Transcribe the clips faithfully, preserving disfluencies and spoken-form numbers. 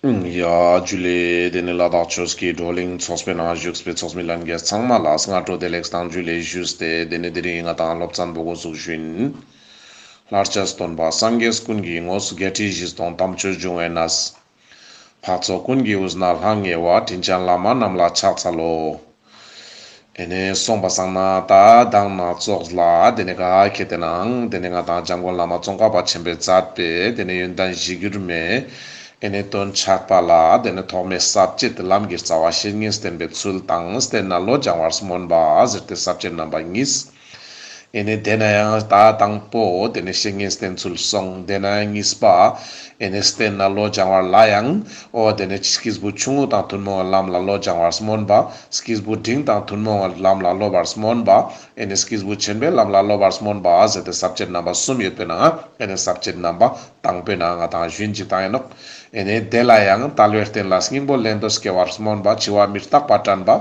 ཡ་ཇུ་ལེ། དེ་ནས་ལ་དྭགས་ཆོས་ཀྱི་བགྲོ་གླེང་ཚོགས་པའི་ནང་བཞུགས་པའི་ཚོགས་མི་ལྷན་རྒྱས་ཚང་མ་ལ་སྔ་དྲོ་བདེ་ལེགས་དང་ཇུ་ལེ་ཞུས་ཏེ། དེ་ནས་དེ་རིང་ང་དང་སློབ་ཚན་པོ་འགོ་ཚུགས་ཞུ་ཡིན། ལྷར་བཅས་སྟོན་པ་སངས་རྒྱས་ཀུན་གྱི་དངོས། བརྒྱད་ཁྲི་བཞི་སྟོང་དམ་ཆོས་འབྱུང་བའི་གནས། འཕགས་ཚོགས་ཀུན་གྱི་དབུས་ན་ལྷང་ངེ་བ། དྲིན་ཅན་བླ་མ་རྣམས་ལ་ཕྱག་འཚལ་ལོ། ཨེ་ནེ་སོང་པ་སང་ན་ད་མདང་ནང་ཙོགས་ལ་དེ་ནེ་ག་ཁེ་ཏེ་ནང་དེ་ནེ་ང་དང་འཇམ་མགོན་བླ་མ་ཙོང་ཁ་པ་ཆེན་པོས་མཛད་པའི་དེ་ནེ་ཡོན་ཏན་གཞིར་གྱུར་མའི་ཨེ་ནེ་དོན་ཆད་པ་ལ་དེ་ནེ་ཐོག་མའི་ས་བཅད་ལམ་གྱི་རྩ་བ་བཤེས་གཉེན་བསྟེན་པའི་ཚུལ་དང་བསྟེན་ནས་བློ་སྦྱང་བར་སྨོན་པ་ཟེར་ཏེ་ས་བཅད་རྣམ་པ་གཉིས། ཨེ་ནེ་དེ་ན་ཡང་ད་དང་པོ་དེ་ནེ་བཤེས་གཉེན་བསྟེན་ཚུལ་སོང་། དེ་ན་ཡང་གཉིས་པ་ཨེ་ནེ་བསྟེན་ནས་བློ་སྦྱང་བར་ལ་ཡང་འོ་དེ་ནེ་སྐྱེས་བུ་ཆུང་ངུ་དང་ཐུན་མོང་བའི་ལམ་ལ་བློ་སྦྱང་བར་སྨོན་པ། སྐྱེས་བུ་འབྲིང་དང་ཐུན་མོང་བའི་ལམ་ལ་སློབ་པར་སྨོན་པ། ཨེ་ནེ་སྐྱེས་བུ་ཆེན་པོའི་ལམ་ལ་སློབ་པར་སྨོན་པ་ཟེར་ཏེ་ས་བཅད་རྣམ་པ་གསུམ་ཡོད་པའི་ནང་ཨེ་ནེ་ས་བཅད་རྣམ་པ་དང་པོའི་ནང་ང་དང་ཞུན་ཅིག་དང་ཡིན་ནོག། ཨེ་ནེ་དེ་ལ་ཡང་དལ་བའི་རྟེན་ལ་སྙིང་པོ་ལེན་འདོད་སྐྱེ་བར་སྨོན་པ། འཆི་བ་མི་རྟག་པ་དྲན་པ།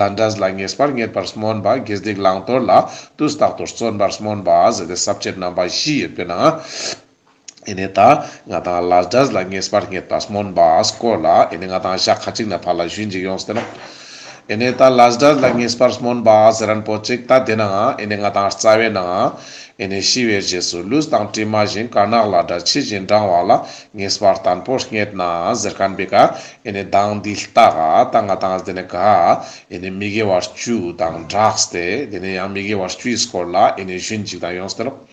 ལས་འབྲས་ལ་ངེས་པ་རྙེད་པར་སྨོན་པ། དགེ་སྡིག་བླང་དོར་ལ་དུས་རྟག་ཏུ་བརྩོན་པར་སྨོན་པ་ཟེར་ཏེ་ས་བཅད་རྣམ་པ་བཞི་ཡོད་པའི་ནང་ཨེ་ནེ་ད་ང་དང་ལས་འབྲས་ལ་ངེས་པ་རྙེད་པར་སྨོན་པ་སྐོར་ལ་ཨེ་ནེ་ང་དང་ཞག་ཁ་ཅིག་ནེ་ཕར་ལ་ཞུན་ཅིག་ཡོངས་ཏེ་ནོག། ཨེ་ནེ་ད་ལས་འབྲས་ལ་ངེས་པར་སྨོན་པ་ཟེར་མཁན་པོ་ཅིག་ད་དེ་ནང་ཨེ་ནེ་ང་དང་རྩ་བའི་ནང་ཨེ་ནེ་ཤི་བའི་རྗེས་སུ་ལུས་དང་གྲིབ་མ་བཞིན། དཀར་ནག་ལས་འབྲས་ཕྱི་བཞིན་འབྲང་བ་ལ། ངེས་པ་བརྟན་པོ་རྙེད་ན་ཟེར་མཁན་པོའི་ཀ་ཨེ་ནེ་མདང་འདི་ལྟ་ག་ད་ང་དང་དེ་ནེ་ག་ཨེ་ནེ་མི་དགེ་བ་བཅུ་དང་སྦྲགས་ཏེ་དེ་ནེ་ཡང་མི་དགེ་བ་བཅུའི་སྐོར་ལ་ཨེ་ནེ་ཞུན་ཅིག་དང་ཡོངས་ཏེ་ནོག།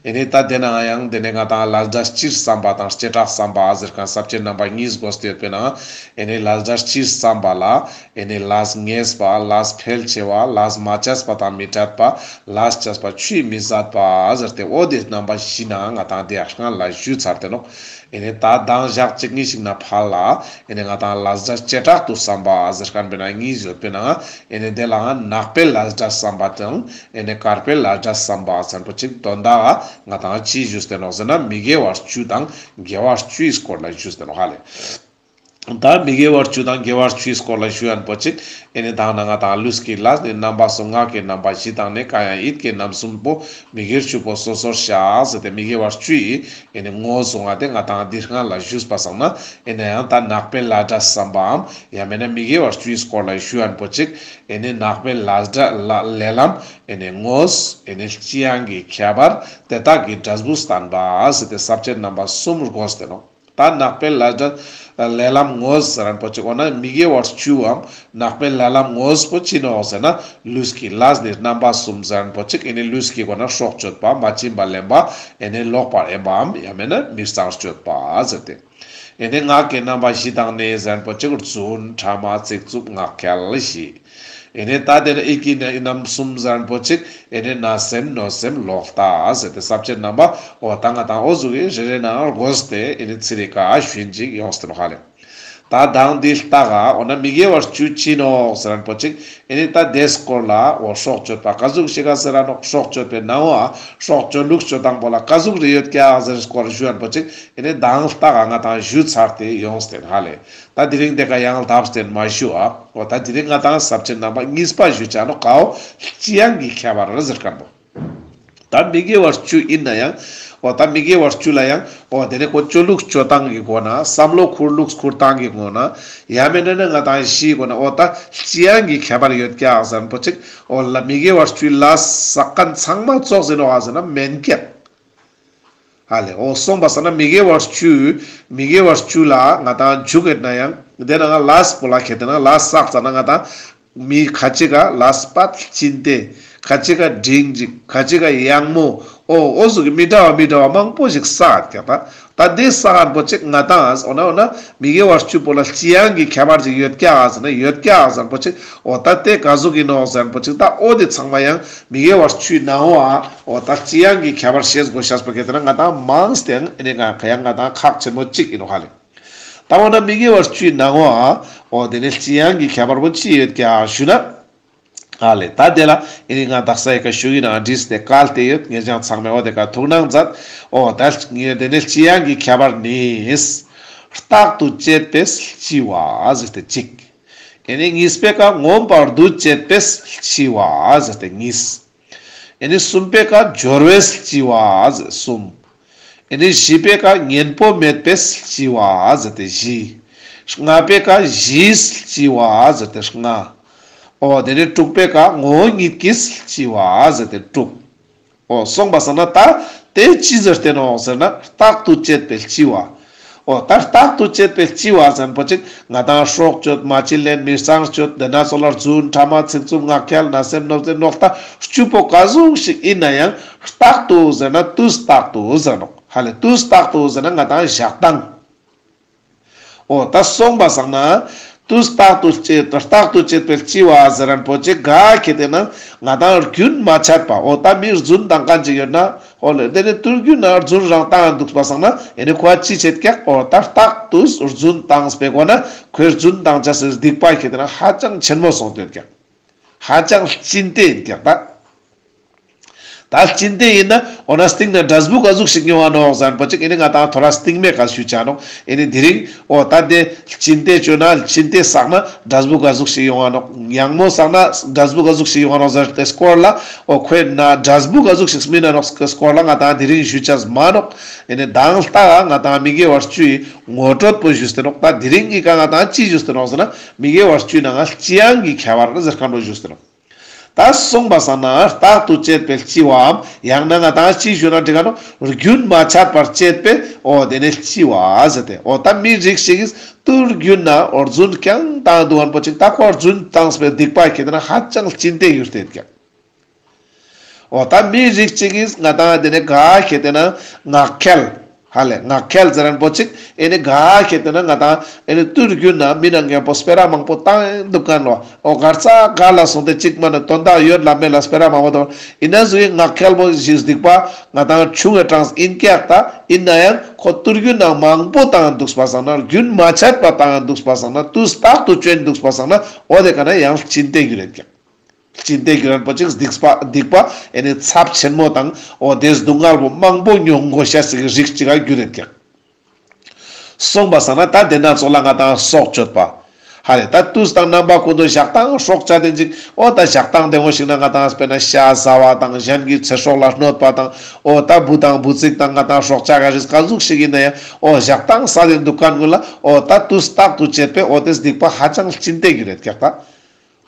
ཨེ་ནེ་ད་དེ་ནང་ཡང་དེ་ནེ་ང་དང་ལས་འབྲས་སྤྱིར་བསམ་པ་དང་བྱེ་བྲག་བསམ་པ་ཟེར་མཁན་ས་བཅད་རྣམ་པ་གཉིས་བགོས་ཏེ་ཡོད་པའི་ནང་ཨེ་ནེ་ལས་འབྲས་སྤྱིར་བསམ་པ་ལ་ཨེ་ནེ་ལས་ངེས་པ་ལས་འཕེལ་ཆེ་བ་ལས་མ་བྱས་པ་དང་མི་འཕྲད་པ་ལས་བྱས་པ་ཆུད་མི་ཟ་བ་ཟེར་ཏེ་འོ་དེ་རྣམ་པ་བཞི་ནང་ང་དང་དེ་ཡང་སྔ་ལ་ཞུས་ཚར་ཏེ་ནོག། ཨེ་ནེ་ད་མདང་ཞག་གཅིག་གཉིས་ཤིག་ནེ་ཕར་ལ་ཨེ་ནེ་ང་དང་ལས་འབྲས་བྱེ་བྲག་ཏུ་བསམ་པ་ཟེར་མཁན་པོའི་ནང་གཉིས་ཡོད་པའི་ནང་ཨེ་ནེ་དེ་ལའང་ནག་པའི་ལས་འབྲས་བསམ་པ་དང་ཨེ་ནེ་དཀར་པོའི་ལས་འབྲས་བསམ་པ་ཟེར་མཁན་པོ་ཅིག་དོན་དག་ང་དང་ཅི་ཞུས་ཏེ་ནོག་ཟེར་ན་མི་དགེ་བ་བཅུ་དང་དགེ་བ་བཅུའི་སྐོར་ལ་ཞུས་ཏེ་ནོག་ཧ་ལེ། ད་མི་དགེ་བ་བཅུ་དང་དགེ་བ་བཅུའི་སྐོར་ལ་ཞུ་མཁན་པོ་ཅིག་ཨེ་ནེ་མདང་ནང་ང་དང་ལུས་ཀྱི་ལས་ནི་རྣམ་པ་གསུམ། ངག་གི་རྣམ་པ་བཞི་དང་ནི། གང་ཡང་ཡིད་ཀྱི་རྣམ་གསུམ་པོ། མི་དགེ་བཅུ་པོ་སོ་སོར་བཤགས་ཟེར་ཏེ་མི་དགེ་བ་བཅུའི་ཨེ་ནེ་ངོ་བོ་ང་དེ་ང་དང་འདི་སྔ་ལ་ཞུས་པ་སང་ན་ཨེ་ནེ་ཡང་ད་ནག་པའི་ལས་འབྲས་བསམ་པའམ་ཡང་མེད་ན་མི་དགེ་བ་བཅུའི་སྐོར་ལ་ཞུ་མཁན་པོ་ཅིག་ཨེ་ནེ་ནག་པའི་ལས་འབྲས་ལས་ལས་ལམ་ཨེ་ནེ་དངོས་ཨེ་ནེ་ལྕི་ཡང་གི་ཁྱད་པར་དེ་དག་གི་འབྲས་བུ་བསྟན་པ་ཟེར་ཏེ་ས་བཅད་རྣམ་པ་གསུམ་བགོས་ཏེ་ནོག། ད་ནག་པའི་ལས་འབྲས་ལས་ལམ་དངོས་ཟེར་མཁན་པོ་ཅིག་འོ་ན་མི་དགེ་བ་བཅུའམ་ནག་པའི་ལས་ལམ་དངོས་པོ་ཅི་ནོག་ཟེར་ན་ལུས་ཀྱི་ལས་ནི་རྣམ་པ་གསུམ་ཟེར་མཁན་པོ་ཅིག་ཨེ་ནེ་ལུས་ཀྱི་སྒོ་ནས་སྲོག་གཅོད་པ། མ་བྱིན་པ་ལེན་པ། ཨེ་ནེ་ལོག་པར་གཡེམ་པའམ་ཡང་མེད་ན་མི་གཙང་སྤྱོད་པ་ཟེར་ཏེ། ཨེ་ནེ་ངག་གི་རྣམ་པ་བཞི་དང་ནི་ཟེར་མཁན་པོ་ཅིག་རྫུན། ཕྲ་མ། ཚིག་རྩུབ། ངག་འཁྱལ་བཞི། ཨེ་ནེ་ད་དེ་ནེ་ཡིད་ཀྱི་རྣམ་གསུམ་ཟེར་མཁན་པོ་ཅིག་ཨེ་ནེ་བརྣབ་སེམས། གནོད་སེམས། ལོག་ལྟ་ཟེར་ཏེ་ས་བཅད་རྣམ་པ་འོ་ད་ང་དང་འོ་ཟུག་གི་རེ་རེ་ནང་བགོས་ཏེ་ཨེ་ནེ་ཚིག་རེ་ཀ་ཞུན་ཅིག་ཡོངས་ཏེ་ནོག་ཧ་ལེ། ད་མདང་འདི་ལྟ་ག་འོ་ན་མི་དགེ་བ་བཅུ་ཅི་ནོག་ཟེར་མཁན་པོ་ཅིག་ཨེ་ནེ་ད་དེ་སྐོར་ལ་འོ་སྲོག་གཅོད་པ་ཀ་ཟུག་ཞིག་ག་ཟེར་ར་ནོག། སྲོག་གཅོད་པའི་ནང་བ་སྲོག་གཅོད་ལུགས་སྤྱོད་སྟངས་པོ་ལ་ཀ་ཟུག་རེ་ཡོད་ཀྱག་ཟེར་སྐོར་ཞུ་མཁན་པོ་ཅིག་ཨེ་ནེ་མདང་ལྟ་ག་ང་དང་ཞུ་ཚར་ཏེ་ཡོངས་ཏེ་ཧ་ལེ། ད་དེ་རིང་དེ་ཀ་ཡང་ལྡབ་བརྟན་མ་ཞུ་ཨ། འོ་ད་དེ་རིང་ང་དང་ས་བཅད་རྣམ་པ་གཉིས་པ་ཞུ་ཆ་ནོག་ཀ་འོ་ལྕི་ཡང་གི་ཁྱད་པར་ཟེར་མཁན་པོ། ད་མི་དགེ་བ་བཅུ་ཡིན་ན་ཡང་འོ་ད་མི་དགེ་བ་བཅུ་ལ་ཡང་འོ་དེ་ནེ་ཁོ་སྤྱོད་ལུགས་སྤྱོད་སྟངས་ཀྱི་སྒོ་ནས་བསམ་བློ་འཁོར་ལུགས་འཁོར་སྟངས་ཀྱི་སྒོ་ནས་ཡང་མེད་ན་ནི་ང་དང་བཞིའི་སྒོ་ནས་འོ་ད་ལྕི་ཡང་གི་ཁྱད་པར་ཡོད་ཀྱག་ཟེར་མཁན་པོ་ཅིག་འོ་ལ་མི་དགེ་བ་བཅུའི་ལས་བསགས་མཁན་ཚང་མ་ཙོགས་ཡིན་ནོག་ཟེར་ན་མེན་ཀྱག་ཧ་ལེ། འོ་སོང་པ་སང་ན་མི་དགེ་བ་བཅུ། མི་དགེ་བ་བཅུ་ལ་ང་དང་འཇུག་གེད་ན་ཡང་དེ་ནང་ལས་པོ་ལ་ཁེ་ཏེ་ན་ལས་བསགས་ཙ་ན་ང་དང་མི་ཁ་ཅིག་ག་ལས་པ་ལྕི་ཏེ། ཁ་ཅིག་ག་འབྲིང་ཅིག། ཁ་ཅིག་ག་ཡང་མོ། འོ་འོ་ཟུག་གི་མི་འདྲ་བ་མི་འདྲ་བ་མང་པོ་ཞིག་བསགས་ཀྱག་ད། ད་དེ་བསགས་མཁན་པོ་ཅིག་ང་དང་འོ་ན་འོ་ན་མི་དགེ་བ་བཅུ་པོ་ལ་ལྕི་ཡང་གི་ཁྱད་པར་ཅིག་ཡོད་ཀྱག་ཟེར་ན་ཡོད་ཀྱག་ཟེར་མཁན་པོ་ཅིག་འོ་ད་དེ་ཀ་ཟུག་ཡིན་ནོག་ཟེར་མཁན་པོ་ཅིག་ད་འོ་དེ་ཚང་མ་ཡང་མི་དགེ་བ་བཅུའི་ནང་བ། འོ་ད་ལྕི་ཡང་གི་ཁྱད་པར་ཤེས་དགོས་ཤེས་པོ་ཁེ་ཏེ་ན་ང་དང་མང་སྟེ་ཡང་ཨེ་ནེ་ང་ཡང་ང་དང་ཁག་ཆེན་མོ་ཅིག་ཡིན་ནོག་ཧ་ལེ། ད་འོ་ན་མི་དགེ་བ་བཅུའི་ནང་བ། འོ་དེ་ནེ་ལྕི་ཡང་གི་ཁྱད་པར་པོ་ཅི་ཡོད་ཀྱག་ཞུ་ན། ཧ་ལེ། ད་དེ་ལ་ཨེ་ནེ་ང་དག་ས་ཡི་ཀ་ཞུ་གི་ནང་བྲིས་ཏེ་བཀལ་ཏེ་ཡོད། ཉེ་ཞང་ཚང་མས་འོ་དེ་ཀ་ཐུགས་སྣང་མཛད། འོ་ད་དེ་ནེ་ལྕི་ཡང་གི་ཁྱད་པར་ནི། རྟག་ཏུ་དཔྱད་པས་ལྕི་བ་ཟེར་ཏེ་གཅིག། ཨེ་ནེ་གཉིས་པའི་ཀ་མངོན་པར་འདུ་བྱེད་པས་ལྕི་བ་ཟེར་ཏེ་གཉིས། ཨེ་ནེ་གསུམ་པའི་ཀ་སྦྱོར་བས་ལྕི་བ་ཟེར་གསུམ། ཨེ་ནེ་བཞི་པའི་ཀ་གཉེན་པོ་མེད་པས་ལྕི་བ་ཟེར་ཏེ་བཞི། ལྔ་པའི་ཀ་གཞིས་ལྕི་བ་ཟེར་ཏེ་ལྔ། འོ་དེ་ནས་དྲུག་པའི་ཀ་ངོ་བོ་ཉིད་ཀྱིས་ལྕི་བ་ཟེར་ཏེ་དྲུག། འོ་སོང་པ་སང་ན་ད་དེ་ཅི་ཟེར་ཏེ་ནོག་ཟེར་ན་རྟག་ཏུ་བཅད་པའི་ལྕི་བ། འོ་ད་རྟག་ཏུ་བཅད་པའི་ལྕི་བ་ཟེར་ན་པོ་ཅིག་ང་དང་སྲོག་གཅོད་མ་བྱིན་ལེན་མི་ཚངས་སྤྱོད་དེ་ན་ཚོགས་ལ་རྫུན་ཕྲ་མ་ཚིག་རྩུབ་ངག་འཁྱལ་ནག་སེམས་གནོད་འཚེ་ནོག་ད་བཅུ་པོ་ག་ཟུག་ཞིག་ཡིན་ན་ཡང་རྟག་ཏུ་ཟེར་ན་དུས་རྟག་ཏུ་ཟེར་ནོག་ཧ་ལེ་དུས་རྟག་ཏུ་ཟེར་ན་ང་དང་ཞག་དང་། འོ་ད་སོང་པ་སང་ན་དུས་རྟག་ཏུ་བཅད་རྟག་ཏུ་བཅད་པའི་ལྕི་བ་ཟེར་རན་པོ་ཅིག་ག་ཁེ་ཏེ་ན་ང་དང་རྒྱུན་མ་ཆད་པ་འོ་ད་མི་རྫུན་བཏང་མཁན་ཅིག་ཡོད་ན་འོ་ལེ་དེ་ནི་དུས་རྒྱུན་ན་རྫུན་རང་བཏང་འདུག་པ་སང་ན་ཨེ་ནི་ཁོ་ཅི་བྱེད་ཀྱག་འོ་ད་རྟག་ཏུ་རྫུན་བཏང་སྤེ་གོ་ན་ཁོའི་རྫུན་བཏང་ཆ་སི་སྡིག་པ་ཁེ་ཏེ་ན་ཧ་ཅང་ཆེན་མོ་སོང་སྟེ་ཡོད་ཀྱག་ཧ་ཅང་ལྕིན་ཏེ་ཡིན་ཀྱག་ད། ད་ལྕིན་ཏེ་ཡིན་ན་འོ་ན་སྟིང་ན་འབྲས་བུ་ག་ཟུག་ཞིག་མྱོང་བ་ནོག་ཟེར་ན་པོ་ཅིག་ཨེ་ནི་ང་དང་ཐོ་ར་སྟིང་མའི་ཀ་ཞུ་ཆ་ནོག་ཨེ་ནི་དེ་རིང་འོ་ད་དེ་ལྕིན་ཏེ་བཅོས་ན་ལྕིན་ཏེ་བསགས་ན་འབྲས་བུ་ག་ཟུག་ཞིག་ཡོང་བ་ནོག་ཡང་མོ་བསགས་ན་འབྲས་བུ་ག་ཟུག་ཞིག་ཡོང་བ་ནོག་ཟེར་ཏེ་སྐོར་ལ་འོ་ཁོའི་ན་འབྲས་བུ་ག་ཟུག་ཞིག་སྨིན་ན་ནོག་སྐོར་ལ་ང་དང་དེ་རིང་ཞུ་ཆ་མ་ནོག་ཨེ་ནི་དང་ལྟ་ང་དང་མི་དགེ་བ་བཅུའི་ངོ་སྤྲོད་པོ་ཞུས་ཏེ་ནོག་ད་དེ་རིང་གི་ཀ་ང་དང་ཅི་ཞུས་ཏེ་ནོག་ཟེར་ན་མི་དགེ་བ་བཅུའི་ནང་ང་ལྕི་ཡང་གི་ཁྱད་པར་ཟེར་མཁན་པོ་ཞུས་ཏེ་ནོག་ད་སོང་པ་སང་ན་རྟག་ཏུ་བཅད་པའི་ལྕི་བའམ་ཡང་ན་ང་དང་ཅི་ཞུ་ན་འགྲིག་ག་ནོག་རྒྱུན་མ་ཆད་པར་བཅད་པའི་འོ་དེ་ནི་ལྕི་བ་ཟེར་ཏེ་འོ་ད་མི་རིགས་ཤིག་གིས་དུས་རྒྱུན་ན་འོ་རྫུན་རྐྱང་བཏང་འདུག་མཁན་པོ་ཅིག་ད་ཁོ་རྫུན་བཏང་སྤེ་སྡིག་པ་ཁེ་ཏེ་ན་ཧ་ཅང་ལྕིན་ཏེ་ཡོད་དེ་ཀྱག་འོ་ད་མི་རིགས་ཅིག་གིས་ང་དང་དེ་ནི་ག་ཁེ་ཏེ་ན་ངག་འཁྱལ། ཧ་ལེ་ངག་འཁྱལ་ཟེར་རན་པོ་ཅིག་ཨེ་ནི་ག་ཁེ་ཏེ་ན་ང་དང་ཨེ་ནི་དུས་རྒྱུན་ན་མི་ནང་མཁན་པོ་སྤེ་ར་མང་པོ་བཏང་འདུག་མཁན་ལོ། འོ་གར་ས་ག་ལ་སོང་སྟེ་ཅིག་མ་ན་དོན་དག་ཡོད་ལ་མེད་ལ་སྤེ་ར་མང་པོ་བཏང་ཡིན་ན་ཟུག་གི་ངག་འཁྱལ་པོ་ཞིག་སྡིག་པ་ང་དང་ཆུང་བའི་གྲངས་ཡིན་ཀྱག་ད་ཡིན་ན་ཡང་ཁོ་དུས་རྒྱུན་ན་མང་པོ་བཏང་འདུག་པ་སང་ན་རྒྱུན་མ་ཆད་པ་བཏང་འདུག་པ་སང་ན་དུས་རྟག་ཏུ་བཅོས་འདུག་པ་སང་ན་འོ་དེ་ཀ་ན་ཡང་ལྕིན་ཏེ་གྱུར་ཡོད་ཀྱག་ལྕིན་ཏེ་གྱུར་རན་པོ་ཅིག་སྡིག་པ་སྡིག་པ་ཨེ་ནི་ཚབས་ཆེན་མོ་དང་འོ་དེ་སྡུག་བསྔལ་པོ་མང་པོ་མྱོང་དགོས་ཤ་ཟིག་རིགས་ཅིག་ག་གྱུར་ཡོད་ཀྱག་སོང་པ་སང་ན་ད་དེ་ན་ཚོགས་ལ་ང་དང་སྲོག་གཅོད་པ། ཧ་ལེ་ད་དུས་དང་རྣམ་པ་ཀུན་ཏུ་ཞག་དང་སྲོག་བཅད་དེ་ཅིག་འོ་ད་ཞག་དང་དེ་ངོ་ཞིག་ན་ང་དང་དཔེར་ན་ཤ་ཟ་བ་དང་གཞན་གྱི་ཚེ་སྲོག་ལ་གནོད་པ་དང་འོ་ད་བུ་དང་བུ་ཚིག་དང་ང་དང་སྲོག་ཆགས་ག་རིགས་ག་ཟུག་ཞིག་ཡིན་ན་ཡང་འོ་ཞག་དང་ཟ་དེ་འདུག་མཁན་ཀུན་ལ་འོ་ད་དུས་རྟག་ཏུ་བཅད་པས་འོ་དེ་སྡིག་པ་ཧ་ཅང་ལྕིན་ཏེ་གྱུར་ཡོད་ཀྱག་ད།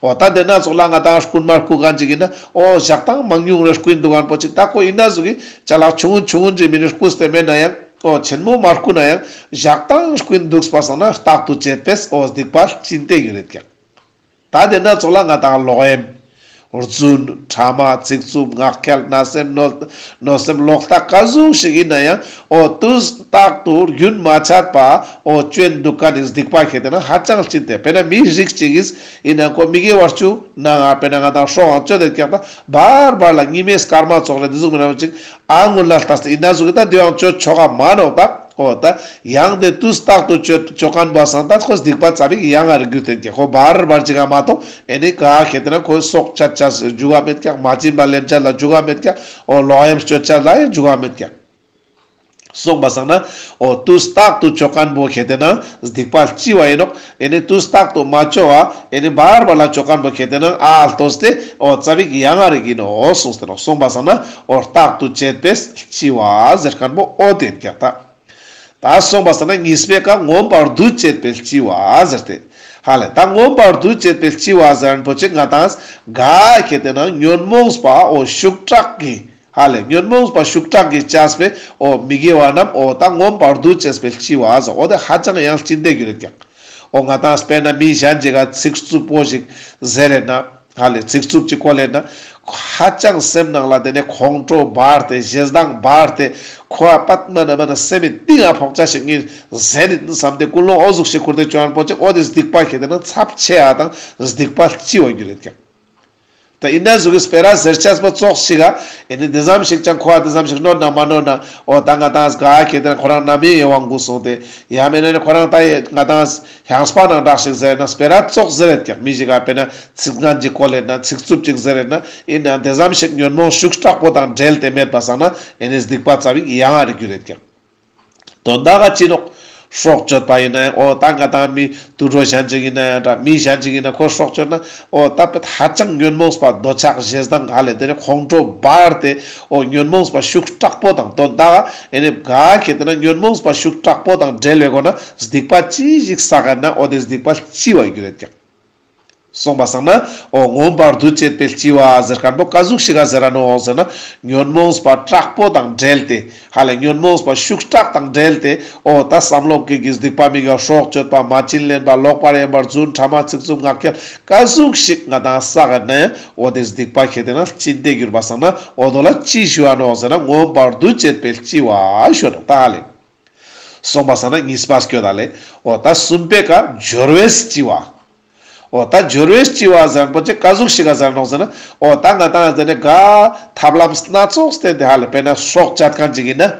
འོ་ད་དེ་ན་ཚོགས་ལ་ང་དང་རྐུན་མ་རྐུ་མཁན་ཅིག་ཡིན་ན་འོ་ཞག་དང་མང་ཉུང་རེ་རྐུ་འདུག་མཁན་པོ་ཅིག་ད་ཁོ་ཡིན་ན་ཟུག་གི་ཅ་ལག་ཆུང་ངུན་ཆུང་ངུན་ཅིག་མི་ནི་རྐུས་ཏེ་མེད་ན་ཡང་འོ་ཆེན་མོ་མ་རྐུ་ན་ཡང་ཞག་དང་རྐུ་འདུག་པ་སང་ན་རྟག་ཏུ་བཅད་པས་འོ་སྡིག་པ་ལྕིན་ཏེ་གྱུར་ཡོད་ཀྱག་ད་དེ་ན་ཚོགས་ལ་ང་དང་ལོག་གཡེམ། རྫུན། ཕྲ་མ། ཚིག་རྩུབ། ངག་འཁྱལ། བརྣབ་སེམས། གནོད་གནོད་སེམས་ལོག་ལྟ་ག་ཟུག་ཞིག་ཡིན་ན་ཡང་འོ་དུས་རྟག་ཏུ་རྒྱུན་མ་ཆད་པ་འོ་བཅོས་འདུག་མཁན་ནི་སྡིག་པ་ཁེ་ཏེ་ན་ཧ་ཅང་ལྕིན་ཏེ་དཔེར་ན་མི་རིགས་ཅིག་གིས་ཡིན་ན་ཁོ་མི་དགེ་བ་བཅུ་ནང་ང་དཔེར་ན་ང་དང་སྲོག་གཅོད་དེ་ཀྱག་ད་བར་བར་ལ་ཉི་མའི་སྐར་མ་ཚོགས་རེ་དེ་ཟུག་མི་ན་ཅིག་ཨ་ངུ་ལ་ལྟ་སྟེ་ཡིན་ན་ཟུག་གི་ད་དེ་ཡང་བཅོ་ཆོག་ག་མ་ནོག་ད། འོ་ད་ཡང་དེ་དུས་རྟག་ཏུ་བཅོ་བཅོ་མཁན་པོ་སང་ད་ཁོ་སྡིག་པ་ཙ་པིག་ཡང་ཨ་རེ་གྱུར་ཏེ་ཀྱག་ཁོ་བར་བར་ཅིག་ག་མ་གཏོགས་ཨེ་ནི་ག་ཁེ་ཏེ་ན་ཁོ་སྲོག་གཅད་ཅས་འཇུག་ག་མེད་ཀྱག་མ་བྱིན་པ་ལེན་ཅས་ལ་འཇུག་ག་མེད་ཀྱག་འོ་ལོག་གཡེམ་སྤྱོད་ཅས་ལ་ཡང་འཇུག་ག་མེད་ཀྱག་སོང་པ་སང་ན་འོ་དུས་རྟག་ཏུ་བཅོ་མཁན་པོ་ཁེ་ཏེ་ན་སྡིག་པ་ལྕི་བ་ཡིན་ནོག་ཨེ་ནི་དུས་རྟག་ཏུ་མ་བཅོ་བ་ཨེ་ནི་བར་བར་ལ་བཅོ་མཁན་པོ་ཁེ་ཏེ་ན་ཨ་ལྟོས་ཏེ་འོ་ཙ་པིག་ཡང་ཨ་རེ་གྱུར་ནོག་གསུངས་ཏེ་ནོག་སོང་པ་སང་ན་འོ་རྟག་ཏུ་བཅད་པས་ལྕི་བ་ཟེར་མཁན་པོ་འོ་དེ་ཀྱག་ད། ད་སོང་པ་སང་ན་གཉིས་པའི་ཀ་མངོན་པར་འདུ་བྱེད་པའི་ལྕི་བ་ཟེར་ཏེ། ཧ་ལེ་ད་མངོན་པར་འདུ་བྱེད་པའི་ལྕི་བ་ཟེར་མཁན་པོ་ཅིག་ང་དང་ག་ཁེ་ཏེ་ན་ཉོན་མོངས་པ་འོ་ཤུགས་དྲག་གི་ཧ་ལེ་ཉོན་མོངས་པ་ཤུགས་དྲག་གི་བཅས་པའི་འོ་མི་དགེ་བ་རྣམས་འོ་ད་མངོན་པར་འདུ་བྱེད་པའི་ལྕི་བ་ཟེར་འོ་དེ་ཧ་ཅང་ཡང་ལྕིན་ཏེ་གྱུར་ཡོད་ཀྱག་འོ་ང་དང་དཔེར་ན་མི་གཞན་ཅིག་ག་ཚིག་རྩུབ་པོ་ཞིག་ཟེར་རེད་ན། ཧ་ལེ་ཚིག་རྩུབ་ཅིག་གོ་ལེ་ན། ཧ་ཅང་སེམས་ནང་ལ་དེ་ནས་ཁོང་ཁྲོ་འབར་ཏེ་ཞེ་སྡང་འབར་ཏེ་ཁོ་ཨ་པད་མ་ན་མ་ན་སེམས་མི་གཏིང་ང་ཕོག་ཆ་ཞིག་ངས་ཟེར་ནི་བསམ་སྟེ་ཀུན་སློང་འོ་ཟུག་ཞིག་ཁུར་ཏེ་བཅོ་མཁན་པོ་ཅིག་འོ་དེ་སྡིག་པ་ཁེ་ཏེ་ན་ཚབས་ཆེ་ཨ་དང་སྡིག་པ་ལྕི་བ་གྱུར་ཡོད་ཀྱག་ད་ཡིན་ན་ཟུག་གི་སྤེ་ར་ཟེར་ཆས་པ་ཙོགས་ཤིག་ག་ཨེ་ནི་དེ་ཙམ་ཞིག་ཅང་ཁོ་ཨ་དེ་ཙམ་ཞིག་གནོད་ན་མ་གནོད་ན་འོ་ད་ང་དང་ག་ཁེ་ཏེ་ན་ཁོ་རང་རྣམ་གཡེང་ཡོང་དགོས་སོང་སྟེ་ཡང་མེད་ན་ནི་ཁོ་རང་ད་ང་དང་ཧང་སྤ་ནང་འདྲ་ཞིག་ཟེར་ན་སྤེ་ར་ཙོགས་ཟེར་ཡོད་ཀྱག་མི་ཞིག་ག་དཔེར་ན། ཚིག་ངན་ཅིག་གོ་ལེ་ན་ཚིག་རྩུབ་ཅིག་ཟེར་རེ་ན་ཡིན་ན་དེ་ཙམ་ཞིག་ཉོན་མོངས་ཤུགས་དྲག་པོ་དང་འབྲེལ་ཏེ་མེད་པ་སང་ན་ཨེ་ནི་སྡིག་པ་ཙ་པིག་ཡང་ཨ་རེ་གྱུར་ཡོད་ཀྱག་དོན་དག་ག་ཅི་ནོག་སྲོག་གཅོད་པ་ཡིན་ན་ཡང་འོ་ད་ང་ཏང་མི་དུད་འགྲོ་གཞན་ཅིག་ཡིན་ན་ཡང་འདྲ། མི་གཞན་ཅིག་ཡིན་ན་ཁོ་སྲོག་གཅོད་ན་འོ་ད་ཧ་ཅང་ཉོན་མོངས་པ་འདོད་ཆགས་ཞེ་སྡང་ཧ་ལས་དེ་ནི་ཁོང་ཁྲོ་འབར་ཏེ་འོ་ཉོན་མོངས་པ་ཤུགས་དྲག་པོ་དང་དོན་དག་ཨེ་ནི་ག་ཁེ་ཏེ་ན་ཉོན་མོངས་པ་ཤུགས་དྲག་པོ་དང་འབྲེལ་བའི་སྒོ་ན་སྡིག་པ་ཅི་ཞིག་བསགས་ན་འོ་དེ་སྡིག་པ་ལྕི་བ་གྱུར་ཡོད་ཀྱག། སོང་པ་སང་ན་འོ་མངོན་པར་འདུ་བྱེད་པའི་ལྕི་བ་ཟེར་མཁན་པོ་ཀ་ཟུག་ཞིག་ག་ཟེར་ར་ནོག་ཟེར་ན་ཉོན་མོངས་པ་དྲག་པོ་དང་འབྲེལ་ཏེ་ཧ་ལས་ཉོན་མོངས་པ་ཤུགས་དྲག་དང་འབྲེལ་ཏེ་འོ་ད་བསམ་བློ་ཀི་གི་སྡིག་པ་མི་དགེ་བ་སྲོག་གཅོད་པ་མ་བྱིན་ལེན་པ་ལོག་པར་གཡེམ་པ་རྫུན་ཕྲ་མ་ཚིག་རྩུབ་ངག་འཁྱལ་ཀ་ཟུག་ཞིག་ང་ཏང་བསགས་ན་ཡང་འོ་དེ་སྡིག་པ་ཁེ་ཏེ་ན་ལྕི་ཏེ་གྱུར་པ་སང་ན་འོ་དོ་ལ་ཅི་ཞུ་བ་ནོག་ཟེར་ན་མངོན་པར་འདུ་བྱེད་པའི་ལྕི་བ་ཞུ་ནོག་ད་ཧ་ལས། སོང་པ་སང་ན་གཉིས་པ་སྐྱོད་ད་ལེ། འོ་ད་གསུམ་པའི་ཀ་སྦྱོར་བའི་ལྕི་བ། འོ་ད་སྦྱོར་བའི་ལྕི་བ་ཟེར་པོ་ཅིག་ཀ་ཟུག་ཞིག་ག་ཟེར་ནོག་ཟེར་ན། འོ་ད་ང་ཏང་ཟེར་ནས་ག་ཐབས་ལམ་སྣ་ཚོགས་བསྟེན་ཏེ་ཧ་ལས་དཔེར་ན་སྲོག་གཅད་མཁན་ཅིག་ཡིན་ན།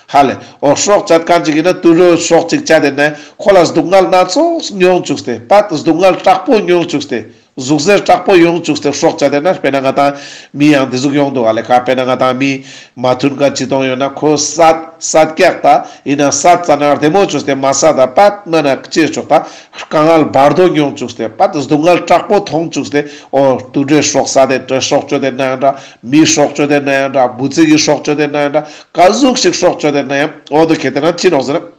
ཧ་ལས་འོ་སྲོག་གཅད་མཁན་ཅིག་ཡིན་ན་དུད་འགྲོའི་སྲོག་ཅིག་གཅད་དེ་ན་ཁོ་ལ་སྡུག་བསྔལ་སྣ་ཚོགས་མྱོང་བཅུག་སྟེ་ད་སྡུག་བསྔལ་དྲག་པོ་མྱོང་བཅུག་སྟེ། ཟུག་གཟེར་དྲག་པོ་ཡོང་བཅུག་སྟེ་སྲོག་གཅད་དེ་ན་དཔེར་ན་ང་ཏང་མི་ཡང་འདི་ཟུག་ཡོང་འདུག་ག་ལེ། ཁ་དཔེར་ན་ང་ཏང་མི་མ་མཐུན་ཀ་ཅི་གཏོང་ཡོད་ན་ཁོ་སད་སད་ཀྱག་ད་ཡིན་ན་སད་ཙ་ན་བདེ་མོ་བཅུག་སྟེ་མ་སད་ད་པད་མ་ན་ཅི་ཆོག་ད་དཀའ་ངལ་བར་དོ་མྱོང་བཅུག་སྟེ་པད་སྡུག་བསྔལ་དྲག་པོ་མཐོང་བཅུག་སྟེ་འོ་དུད་འགྲོའི་སྲོག་སད་དེ་སྲོག་གཅོད་དེ་ན་ཡང་འདྲ། མིའི་སྲོག་གཅོད་དེ་ན་ཡང་འདྲ། འབུ་ཚིག་གི་སྲོག་གཅོད་དེ་ན་ཡང་འདྲ། ཀ་ཟུག་ཞིག་སྲོག་གཅོད་དེ་ན་ཡང་འོ་དོ་ཁེ་དེ་ན་ཅི་ནོག་ཟེར་ན།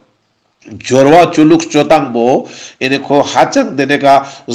སྦྱོར་བ་ཅོ་ལུགས་སྤྱོད་སྟངས་པོ་ཨེ་ནི་ཁོ་ཧ་ཅང་དེ་ནས་ཀ་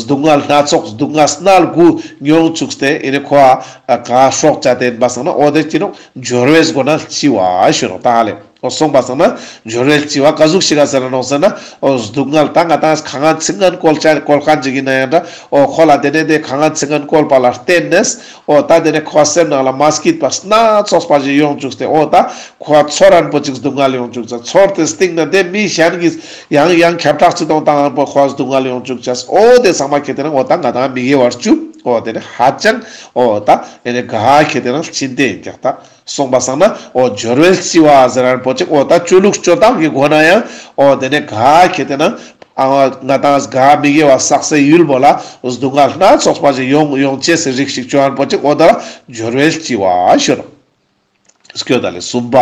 སྡུག་བསྔལ་སྣ་ཚོགས་སྡུག་བསྔལ་སྣ་དགུ་མྱོང་བཅུག་སྟེ་ཨེ་ནི་ཁོ་ཨ་ཀ་སྲོག་གཅད་དེ་ཡིན་པ་སང་ན་འོ་དེ་ཅི་ནོག་སྦྱོར་བའི་སྒོ་ན་ལྕི་བ་ཞུ་ནོག་ད་ཧ་ལས། འོ་སོང་པ་སང་ན་སྦྱོར་བའི་ལྕི་བ་ཀ་ཟུག་ཞིག་ག་ཟེར་ནོག་ཟེར་ན་འོ་སྡུག་བསྔལ་ད་ང་ཏང་ཁ་ངན་ཚིག་ངན་བཀོལ་ཅ་བཀོལ་མཁན་ཅིག་ཡིན་ན་ཡང་འདྲ། འོ་ཁོ་ལ་དེ་ནས་དེ་ཁ་ངན་ཚིག་ངན་བཀོལ་པ་ལ་བརྟེན་ནས་འོ་ད་དེ་ནས་ཁོ་སེམས་ནང་ལ་མ་སྐྱིད་པ་སྣ་ཚོགས་པ་ཞིག་ཡོང་བཅུག་སྟེ་འོ་ད། ཁོ་ཚོར་རན་པོ་ཅིག་སྡུག་བསྔལ་ཡོང་བཅུག་ཚ། ཚོར་ཏེ་སྟིང་ན་དེ་མི་གཞན་གྱིས་ཡང་ཡང་ཁྱབ་བསྒྲགས་ཅི་གཏོང་བཏང་རན་པོ་ཁོ་སྡུག་བསྔལ་ཡོང་བཅུག་ཚ། འོ་དེ་ཚང་མ་ཁེ་དེ་ན་འོ་ད་ང་ཏང་མི་དགེ་བ་བཅུ་འོ་དེ་ནི་ཧ་ཅང་འོ་ད་ཨེ་ནི་ག་ཁེ་དེ་ན་ལྕི་ཏེ་ཡིན་ཀྱག་ད། སོང་པ་སང་ན་འོ་སྦྱོར་བའི་ལྕི་བ་ཟེར་རན་པོ་ཅིག་འོ་ད་ཅོ་ལུགས་སྤྱོད་སྟངས་ཀྱི་སྒོ་ན་ཡང་འོ་དེ་ནི་ག་ཁེ་དེ་ན་ཨ་ང་ཏང་ག་མི་དགེ་བ་བསགས་སའི་ཡུལ་པོ་ལ་སྡུག་བསྔལ་སྣ་ཚོགས་པ་ཞིག་ཡོང་ཡོང་ཅེས་སི་རིགས་ཤིག་ཅོ་རན་པོ་ཅིག་འོ་ད་ལ་སྦྱོར་བའི་ལྕི་བ་ཞུ་ནོག་སྐྱོད་ད་ལེ་གསུམ་པ།